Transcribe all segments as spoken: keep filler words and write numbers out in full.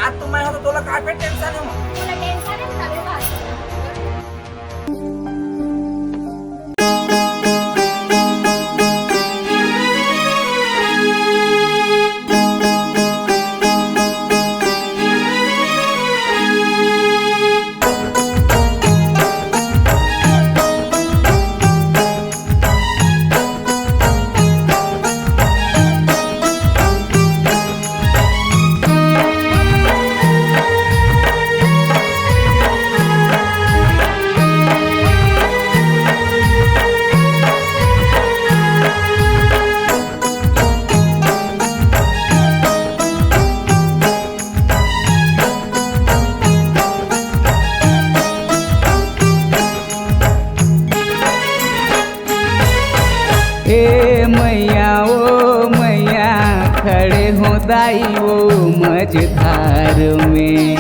आज तो मैं हो तो तोला काफी टेंशन है। तोला टेंशन है, तबे बात। ए मैया, ओ मैया, खड़े हो दाई ओ मझधार में।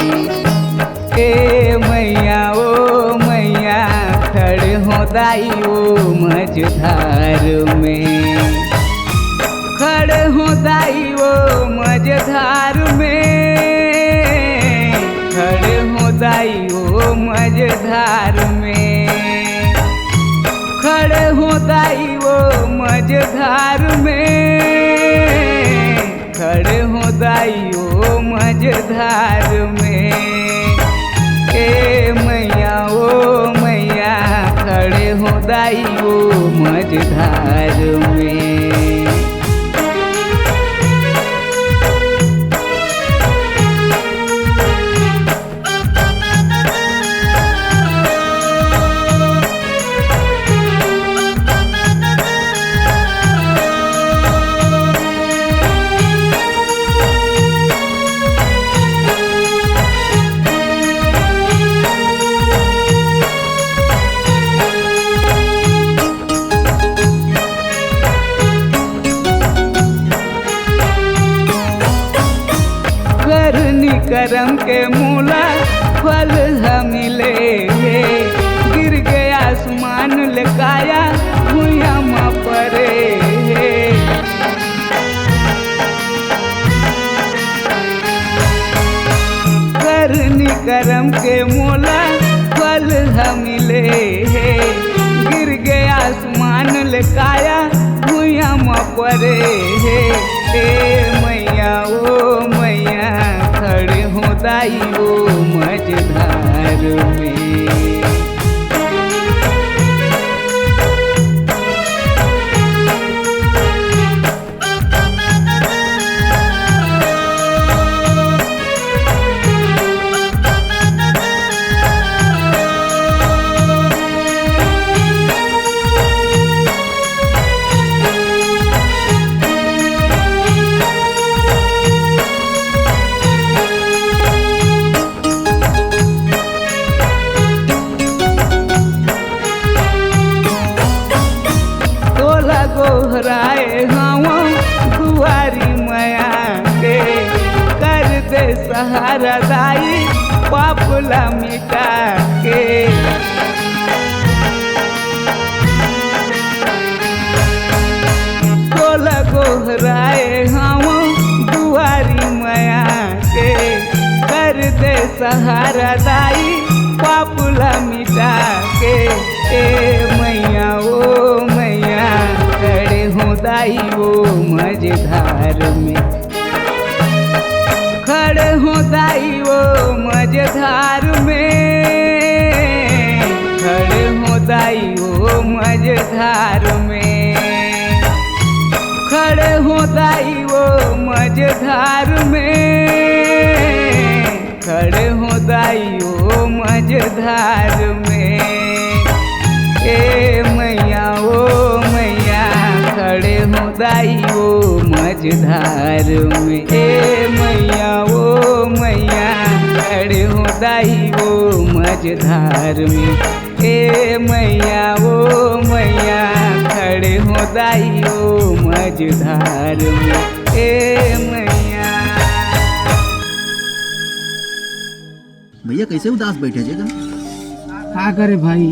ए मैया, ओ मैया, खड़े हो दाई ओ मझधार में। खड़े हो दाई ओ मझधार में। खड़े हो दाई ओ मझधार में। खड़े हो दाई ओ मझधार में। खड़े हो दाई ओ मझधार में। ए मैया, ओ मैया, खड़े हो दाई ओ मझधार में। करनी करम के मोला फल ह मिले हे। गिर गे आसमान ले काया भुइयां म परे हे। करनी करम के मोला फल ह मिले हे। गिर गे आसमान ले काया भुइयां म परे हे। ए मैया, ओ मैया, खड़े हो दाई ओ मझधार में। तोला गोहराए हवं दुआरी मया के, कर दे सहारा दाई पाप ला मिटा के। तोला गोहराए हवं दुआरी मया के, कर दे सहारा दाई पाप ला मिटा के। ए मैया, ओ मैया, खड़े हो दाई ओ मझधार में। खड़े हो दाई ओ मझधार में। खड़े हो दाई ओ मझधार में। खड़े हो दाई ओ मझधार में। खड़े हो दाई ओ मझधार में। ए मैया, ओ मैया, खड़े हो दाई ओ मझधार में। ए मैया, ओ मैया, खड़े हो दाई ओ मझधार में। ए मैया, ओ मैया, खड़े हो दाई ओ मझधार में। ए मैया। भैया, कैसे उदास बैठे जे गा? का करे भाई,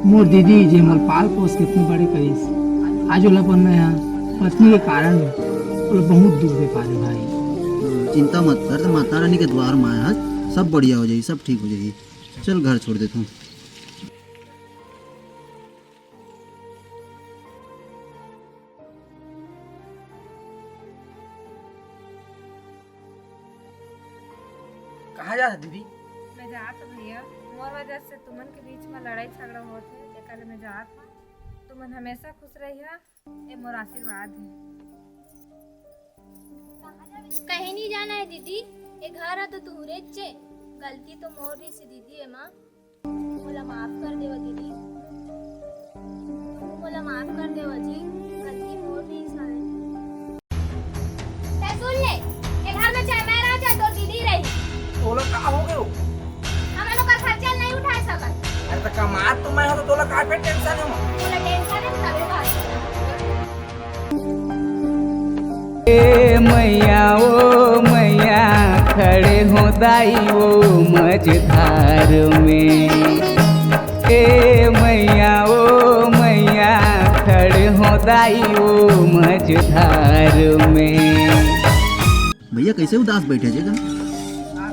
मोर दीदी जे मोला पाल पोस के इतने बड़े करिस, आज ओला अपन मैं पत्नी के कारण ओला बहुत दुख दे पारे भाई। चिंता मत कर, माता रानी के दुआर म आए हस, सब बढ़िया हो जाही, सब ठीक हो जाही। चल, घर छोड़ देथंव। कहाँ जात हस दीदी? मैं जात हंव भैया, मोर वजह से तुमन के बीच में लड़ाई झगड़ा होत हे, तेकर ले मैं जात हंव। तुमन हमेशा खुश रहिहा, ये मोर आशीर्वाद हे। कहीं नहीं जाना है दीदी, ये घर ह तो तुहरेच हे, गलती तो मोर रहिस हे दीदी, एमा मोला माफ कर देवा दीदी, तुहू मोला माफ कर देवा जी, गलती मोर रहिस हे। तैं सुन ले, ये घर में चाहे मैं रहंव, चाहे तोर दीदी रही। तोला का हो गे? हमन ओकर खर्चा नहीं उठाए सकत। अरे त कमात तो मैं हंव, त तोला का फेर टेंशन हे? तोला टेंशन हे, तभे बात। ए मैया, ओ मैया, खड़े हों दाई ओ मझधार में। ए मैया, ओ मैया, खड़े हों दाई ओ मझधार में। भैया, कैसे उदास बैठे जे तुम?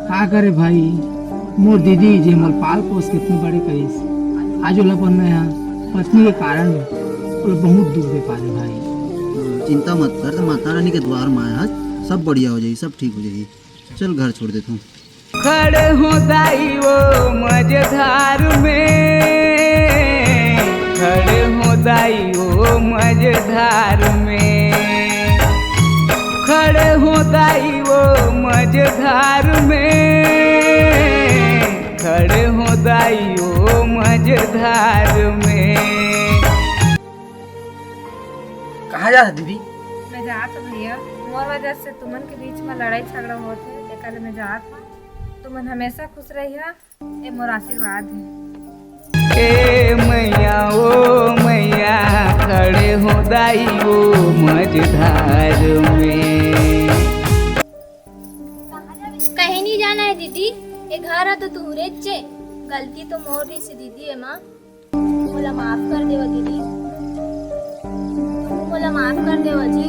का करे भाई, मोर दीदी जे मोला पाल पोस के इतने बड़े करिस, आज ओला अपन मैं ह पत्नी के कारण ओला बहुत दुख दे पारे भाई। चिंता मत कर, माता रानी के दुआर म आए हस, सब बढ़िया हो जाही, सब ठीक हो जाही। चल, घर छोड़ देथंव। खड़े हों दाई ओ मझधार में, खड़े हों दाई ओ मझधार में, खड़े हों दाई ओ मझधार में, खड़े हों दाई ओ मझधार में। कहाँ जात हस दीदी? मैं जात हंव भैया, मोर वजह से तुमन के बीच में लड़ाई झगड़ा होत हे, तेकर ले मैं जात हंव। तुमन हमेशा खुश रहिहा, ये मोर आशीर्वाद हे। ए मैया, ओ मैया, खड़े हों दाई ओ मझधार में। कहीं नहीं जाना है दीदी, ये घर ह तो तुहरेच हे, गलती तो मोर रहिस हे दीदी, एमा मोला माफ कर देवा दीदी, तुहू मोला माफ कर देवा जी,